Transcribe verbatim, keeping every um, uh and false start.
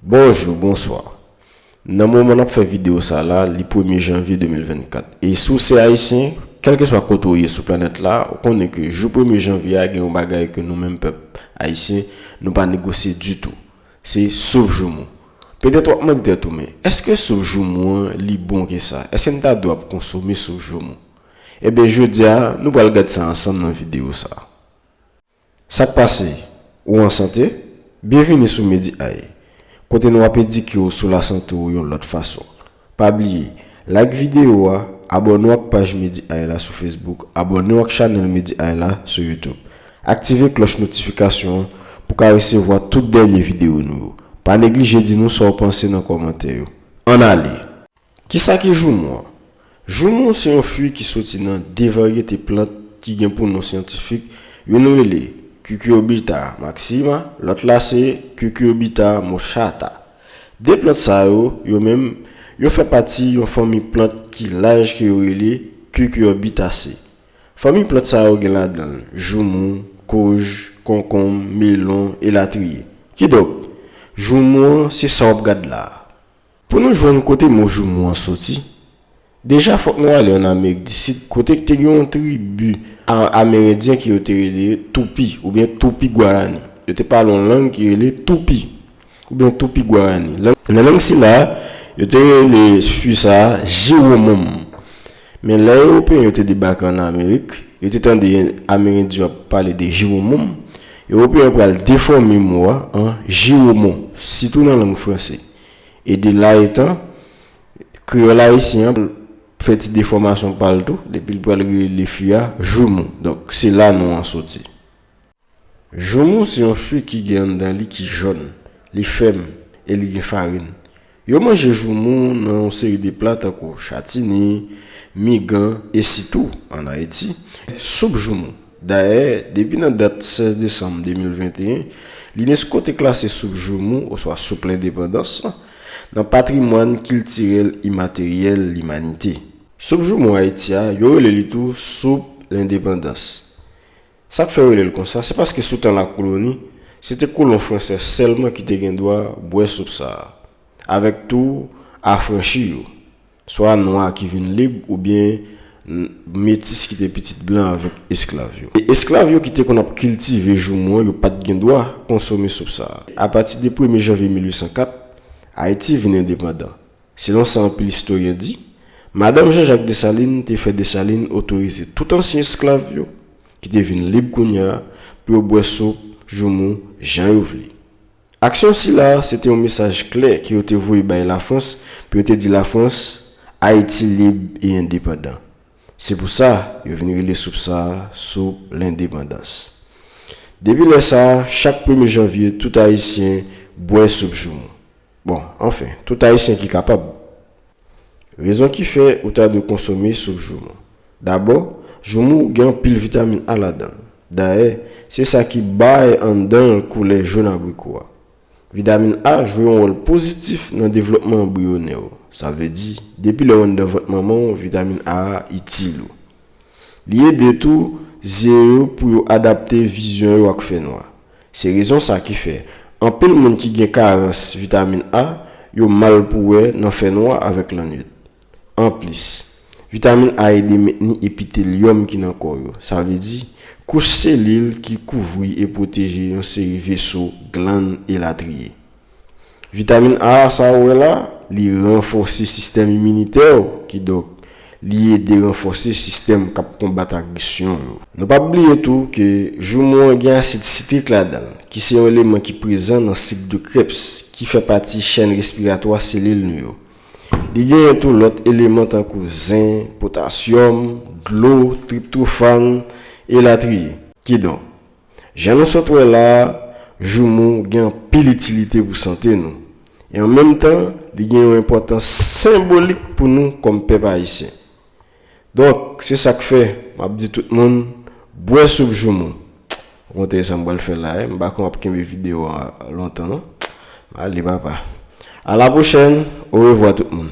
Bonjou, bonswa. Nan moman n ap fè videyo sa la, li premye janvye de mil vennkat. E si w se ayisyen, kèlkeswa kote w ye sou planèt la, ou konnen ke jou premye janvye a gen yon bagay ke nou menm pèp ayisyen, nou pa negosye ditou. Se soup joumou. Petèt w ap mande tèt ou, men èske soup joumou an li bon ke sa? Èske m ta dwe ap konsome soup joumou? Ebyen, jodi a, nou pral gad sa ansanm nan videyo sa. Sa k pase? Ou an sante? Byenvini sou Medi Ay, kote nou ap edike w sou lasante w yon lòt fason. Pa bliye, like videyo a, abòne w ak paj Medi Ay la sou Facebook, abòne w ak chanèl Medi Ay la sou YouTube. Aktive klòch notifikasyon an pou w ka resevwa tout dènye videyo nou yo. Pa neglije di nou sa w panse nan kòmantè yo. Ann ale! Kisa ki joumou an? Joumou se yon fwi ki soti nan de varyete plant ki gen pou non syantifik, youn rele Cucurbita maxima, lòt la se Cucurbita moschata. De plant sa yo, yo menm, yo fè pati yon fanmi plant ki laj ke yo rele Cucurbitaceae. Fanmi plant sa yo gen ladan l joumou, kouj, konkonm, melon, elatriye. Kidonk, joumou an se sa w ap gad la a. Pou nou jwenn kote mo joumou an soti, deja fòk nou ale ann Amerik di Sid, kote ki te gen yon tribi a-, amerendyen ke yo te rele Toupi, oubyen Toupi Gwarani. Yo te pale yon lang ki rele Toupi, oubyen Toupi Gwarani. Lang, nan lang sila, yo te rele fwi sa a jiwomom. Men lè Ewopeyen yo te debake ann Amerik, yo te tande Amerendyen yo ap pale de jiwomom, Ewopeyen yo pral defòme mo a an jiwomon, sitou nan lang franse. E de la etan, kreyòl ayisyen an fè ti defòmasyon pa l tou, epi l pral rele fwi a joumou. Donk, se la non an soti. Joumou se yon fwi ki gen anndan li ki jòn, li fèm e li gen farin. Yo manje joumou nan yon seri de pla tankou chatini, migan e sitou, ann Ayiti, soup joumou. Dayè, depi nan dat sèz desanm de mil venteyen, Linesko te klase soup joumou, oswa soup lendepandans, nan patrimwàn kiltirèl imateryèl limanite. Soup joumou Ayiti a, yo rele li tou soup lendepandans. Sa k fè yo rele l konsa, se paske sou tan lakoloni, se te kolon fransè sèlman ki te gen dwa bwè soup sa a, avèk tou afranchi yo, swa nwa ki vin lib oubyen n-, metis ki te pitit blan avèk esklav yo. E esklav yo ki te konn ap kiltive joumou an, yo pa t gen dwa konsome soup sa a. Apati de premye janvye mil uit san kat, Ayiti vin endepandan. Selon sa anpil istoryen di, madanm Jean-Jacques Dessalines te fè Desalin otorize tout ansyen esklav yo, ki te vin lib kounye a, pou yo bwè soup joumou jan yo vle. Aksyon sila se te yon mesaj klè ke yo te voye bay Lafrans, pou yo te di Lafrans, Ayiti lib e endepandan. Se pou sa, yo vin rele soup sa a soup lendepandans. Depi lè sa a, chak premye janvye, tout Ayisyen bwè soup joumou. Bon, anfen, tout Ayisyen ki kapab. Rezon ki fè ou ta dwe konsome soup joumou. Dabò, joumou gen anpil vitamin A ladan l. Dayè, se sa ki bay anndan l koulè jòn abriko a. Vitamin A jwe yon wòl pozitif nan devlòpman anbriyonè w. Sa vle di, depi lè w anndan vant manman w, vitamin A a itil ou. Li ede tou zye yo pou yo adapte vizyon yo ak fènwa. Se rezon sa ki fè anpil moun ki gen karans vitamin A yo mal pou wè nan fènwa avèk lannwit. Anplis, vitamin A ede mentni epitelyòm ki nan kò yo, sa vle di kouch selil ki kouvri e pwoteje yon seri veso, glann, elatriye. Vitamin A sa ou wè la, li ranfòse sistèm iminitè w, kidonk, li ede ranfòse sistèm k ap konbat agresyon yo. Nou p ap bliye tou ke joumou an gen asid sitrik ladan l, ki se yon eleman ki prezan nan sik de Krebs, ki fè pati chèn respiratwa selil nou yo. Li genyen tou lòt eleman tankou zen, potasyòm, dlo, triptofàn, elatriye. Kidonk, jan nou sot wè la a, joumou gen anpil itilite pou sante nou, e an menm tan, li gen yon enpòtans senbolik pou nou kòm pèp ayisyen. Donk, se sa k fè, m ap di tout moun, bwè soup joumou. Ou kontre sa m pral fè la, m pa konn ap kenbe videyo a lontan, non. M ale, papa. A la pwochèn, orevwa tout moun.